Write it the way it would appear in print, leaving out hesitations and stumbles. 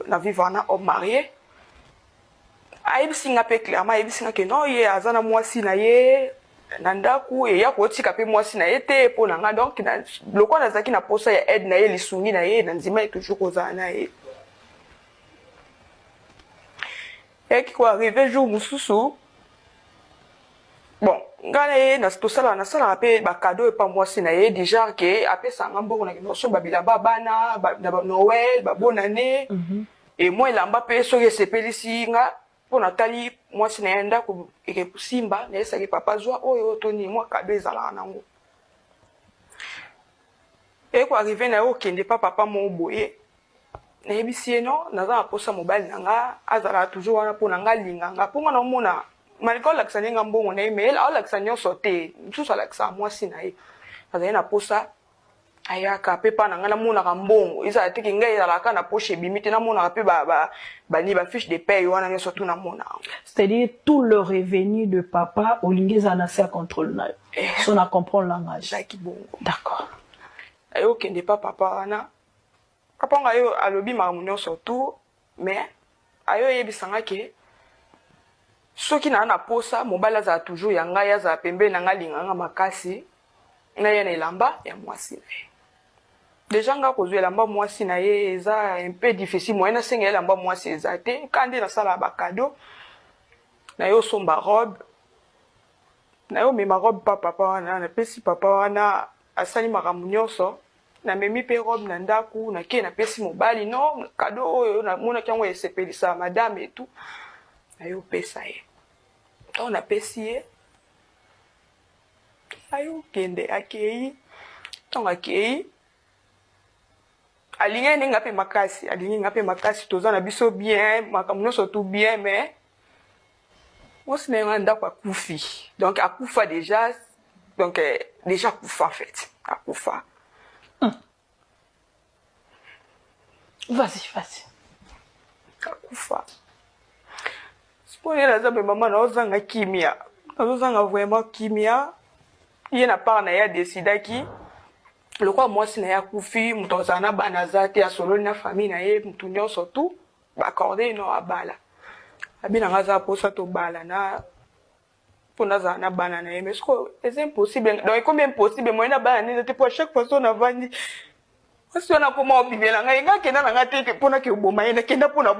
Na vivre na homme marié. Ayebisi nga mpe clairement, ayebisi nga ke non, ye aza na mwasi na ye na ndako, eya kotika mpe mwasi na ye te mpo na nga. Donc lokola nazalaki na posa ya aide na ye, lisungi na ye, na ndima ye toujours kozala na ye. Eyaki koarrive jour mosusu, bon, ngai na ye tosala, nasalaka mpe bacadeau epa mwasi na ye, du genre ke apesaka nga mbongo, nakende kosomba bilamba bana na Noël, babonne année. E mwa elamba mpe soki esepelisi nga mpo natali mwasi na ye ndako ekesimba, nayesaki papa zwa oyo to nini, mwa cadeau ezalaka nango. Ekoarrive na ye okende pa papa moko boye, nayebisi ye non, naza na posa mobali na nga azalaka toujours wana mpo na nga, alinga nga, mpo nga naomona malgré olakisa ndenge mbongo na ye, mais aolakisa nyonso te, mosusu alakisaka mwasi na ye. Azali na posa ayaka mpe mpa na ngai, namonaka mbongo ezala teke ngai ezalaka na poche ebimi te, namonaka mpe bani bafiche de paye wana nyonso tu namona yango. C'est-à-dire tout le revenu de papa olingi ezala na se ya contrôle na yo, so na comprendre langage. Ezalaki bongo. D'accord. Aye okende pa papa wana, papa ngo aye alobi makambo nyonso tu, mais aye oyebisanga ke soki naa na posa mobali azala toujours ya ngai, azala pembeni na ngai, alinganga makasi, naye na elamba ya mwasi na ye. Déjà nga kozwa elamba mwasi na ye eza un peu difficile, moyen nasenga elamba mwasi eza te. Ka nde nasalaka bacadeau na ye, osomba robe na ye, omema robe pa papa wana, napesi papa wana, asali makambo nyonso, namemi mpe robe na ndako, nake napesi mobali, non, cadeau oyo namonaki yango esepelisa madame etu, naye opesa ye. Ntango napesi ye, aye okende, akei. Ntango akei, alingi ndenge mpe makasi, alingi nga mpe makasi, toza na biso bien, makambo nyonso tu bien, mais mwasi na ye nga ndako akufi. Donc akufa déjà, donc déjà akufa en fait, akufa. Vas-y, vas-y. Akufa. Sikoyo ye naza mpe mama, naozanga kimia, nazozanga vraiment kimia. Ye na part na ye adesidaki lokola mwasi na ye akufi, moto azala na bana aza te, asololi na famille na ye, motu nyonso tu baaccorder no abala. Abi na nga aza mposa tobala na mpo nazala na bana na ye, mais sikoyo eza impossible. Donc ekomi impossible, moyen na bana nini te, mpo à chaque fois so navandi, mwasi wana akoma obimela ngai. Nga akenda na nga te mpona ke oboma ye, nakenda mpona